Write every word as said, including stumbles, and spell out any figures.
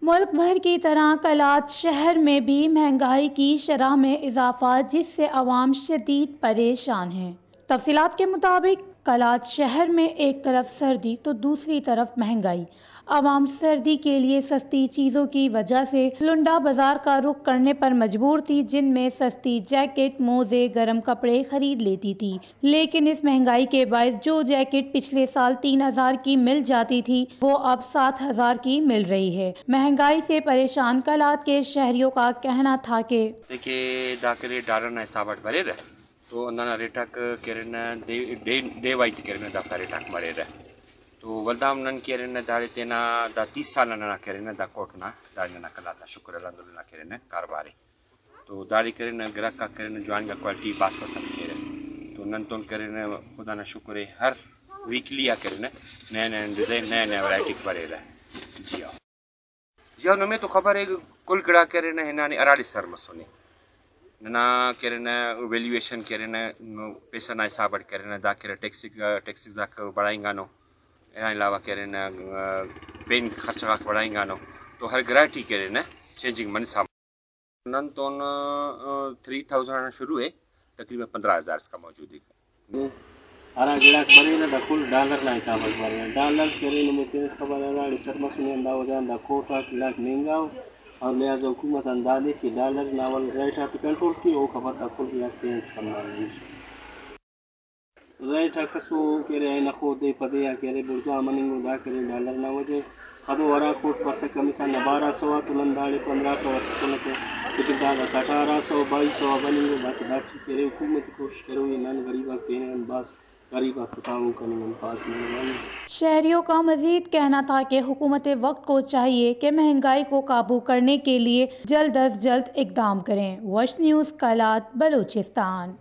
ملک بھر کی طرح قلات شہر میں بھی مہنگائی کی شرح میں اضافہ، جس سے عوام شدید پریشان ہے۔ تفصیلات کے مطابق، قلات شہر میں ایک طرف سردی تو دوسری طرف مہنگائی۔ عوام سردی کے لیے سستی چیزوں کی وجہ سے لنڈا بازار کا رخ کرنے پر مجبور تھی، جن میں سستی جیکٹ، موزے، گرم کپڑے خرید لیتی تھی۔ لیکن اس مہنگائی کے باعث جو جیکٹ پچھلے سال تین ہزار کی مل جاتی تھی، وہ اب سات ہزار کی مل رہی ہے۔ مہنگائی سے پریشان قلات کے شہریوں کا کہنا تھا کہ کہ دا کرے ڈالر نا حساب اٹ بریرہ، تو ہندانا ریٹ آک کرینہ، ڈے، ڈے، ڈے وائز کرینہ، دافتا ریٹ آک مریرہ۔ تو ولدا ہم نن کرینہ داڑے تینا دا تیس سال نا ننا کرینہ دا کوٹ نا، داڑے ننا قلات نا شکر الحمدللہ کرینہ کاروبار ءِ۔ تو داڑے کرینہ، گراہک آک کرینہ، جواننگا کوالٹی بھاز پسند کیرہ۔ تو نن تون کرینہ، خدا نا شکر ءِ، ہر ویکلی آ کرینہ، نئے نئے ڈیزائن، نئے نئے ورائٹی بریرہ۔ جی ہاں۔ جی ہاں، نمے تو خبر ءِ، کل گڑاک کرینہ، ہنانے ہراڑے سر مسنے۔ ننا کرینہ، ویلیویشن کرینہ، پیسہ نا حساب اٹ کرینہ، دا کرینہ ٹیکس، ٹیکسز آک بڑھائنگانو۔ ہنا علاوہ کرینہ، پین خرچہ غاک بڑھائنگانو۔ تو ہر گڑاٹی کرینہ، چینجنگ منسا۔ نن تون، آ، تھری تھاؤزنڈ آن شروع ءِ، تقریباً پندرہ ہزار اسکا موجود ءِ۔ ہرا گڑاک بریرہ دا کل ڈالر نا حساب اٹ بریرہ۔ ڈالر کہ ارے نمے تینے خبر ءِ، ہراڑے سر مسنے ہندا وجہ آن دا کوٹ آک گڑاک مہنگا ءُ، اور لہٰذا حکومت آن دادے کہ ڈالر نا ول ریٹ آتے کنٹرول کے، اوکا پد دا کل گڑاک تینے کننگانو۔ ریٹ آک اسو کہ ارے اینو خو دے پدے آ کہ ارے بڑزا مننگ ءُ، دا کہ ارے ڈالر نا وجہ ءِ۔ خدو ہرا کوٹ پسہ کمسا نا بارہ سو آ، تو نن داڑے پندرہ سو آ تسنہ تو، فکر دادا اٹھارہ سو، بائیس سو آ بننگ ءُ۔ بس دا ٹھیک ءِ، ارے حکومت کوشش کروئی نن غریب آک تینے ہم بس غریب آک تعاون کننگ ہم بھاز مہربانی۔ شہریوں کا مزید کہنا تھا کہ حکومت وقت کو چاہیے کہ مہنگائی کو قابو کرنے کے لیے جلد از جلد اقدام کریں۔ وش نیوز، قلات، بلوچستان۔